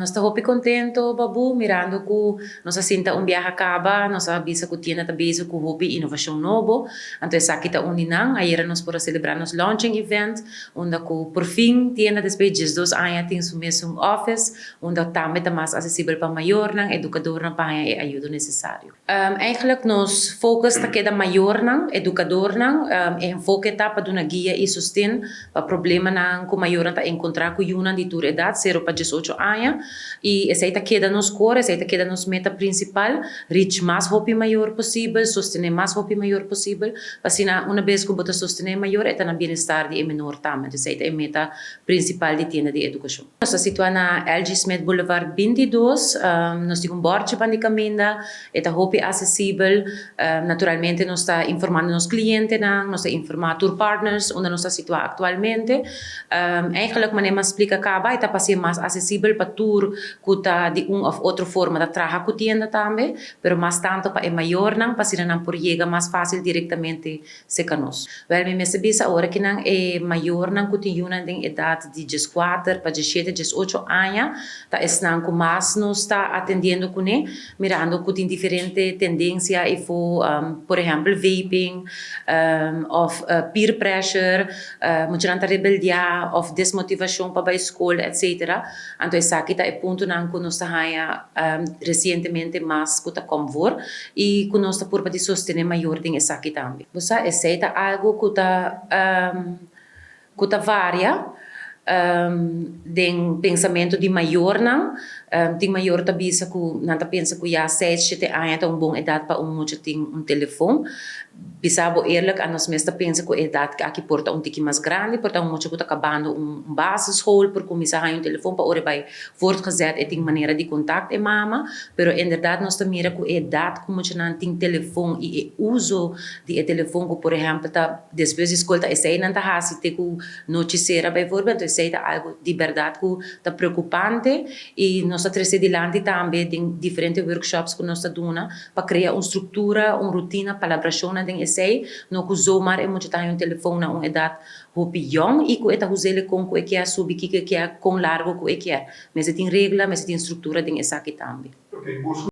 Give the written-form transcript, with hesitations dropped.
Nos ta hopi contento, Babu, mirando cu nos a sinta un biaha caba, nos a bisa cu tienda ta bezig cu hopi innovacion nobo. Anto esaki ta un di nan. Ayera nos por a celebra nos launching event, unda cu por fin tienda despues di 12 aña tin su mesun office, unda tambe ta mas accesibel pa mayornan, educadornan pa e ayudo necesario. Eigenlijk nos focus ta keda mayornan, educadornan, enfoke ta pa duna guia y sosten pa problemanan cu mayornan ta encontra cu yiunan di tur edad, 0 pa 18 aña. Y esey ta keda nos core, esey ta keda nos meta principal, reach mas hopi mayor posibel, sostene mas hopi mayor posibel, pa asina un bes cu bo ta sostene mayor, e ta na bienestar di e menor tambe. Esey ta e meta principal di Tienda di Educacion. Nos ta situa na LG Smith Boulevard 22, nos tin un bordje pa caminda, ta hopi accesibel. Naturalmente nos ta informando nos clientenan, nos ta informa tour partners unda nos ta situa actualmente. Eigenlijk manera mi a splica caba, ta pa mas accesibel pa tur cu ta di un of otro forma ta traha cu tienda tambe, pero mas tanto pa e mayornan, pa asina nan por yega mas facil directamente cerca nos. Wel, mi mester bisa awor cu nan e mayornan cu tin yiunan den edad di 14 pa 17, 18 aña, ta esnan cu mas nos ta atendiendo cune, mirando cu tin diferente tendencia y fo, por ehempel, vaping, of peer pressure, mucha rebeldia of desmotivacion pa scol, etc. Anto esaki ta e puntonan cu nos ta haya recientemente mas cu ta come voor y cu nos ta purba di sostene mayor den esaki tambe. Bo sa, esey ta algo cu ta varia den pensamento di mayornan. Tin mayor ta bisa cu nan ta pensa cu ya 6, 7 aña ta un bon edad pa un mucha tin un telefon. Bisa bo eerlijk, nos mes ta pensa cu edad aki por ta un tiki mas grandi, por ta un mucha cu ta cabando un basisschool, por cuminsa un telefon pa ora bay voortgezet e tin manera di contact e mama, pero inderdaad nos ta mira cu edad cu muchanan tin telefon y e uso di e telefon cu, por ehempel, ta despues di scol ta esey nan ta hasi te cu nochi sera bijvoorbeeld, esey ta algo di berdad cu ta preocupante y nos ta trece dilanti tambe den diferente workshops cu nos ta duna pa crea un structura, un rutina, palabracion den esey, no cu zomaar e mucha ta un telefon na un edad hopi jong y cu e ta us'e con cu e kier, subi kico e kier, con largo cu e kier. Mester tin regla, mester tin structura den esaki tambe. Ok,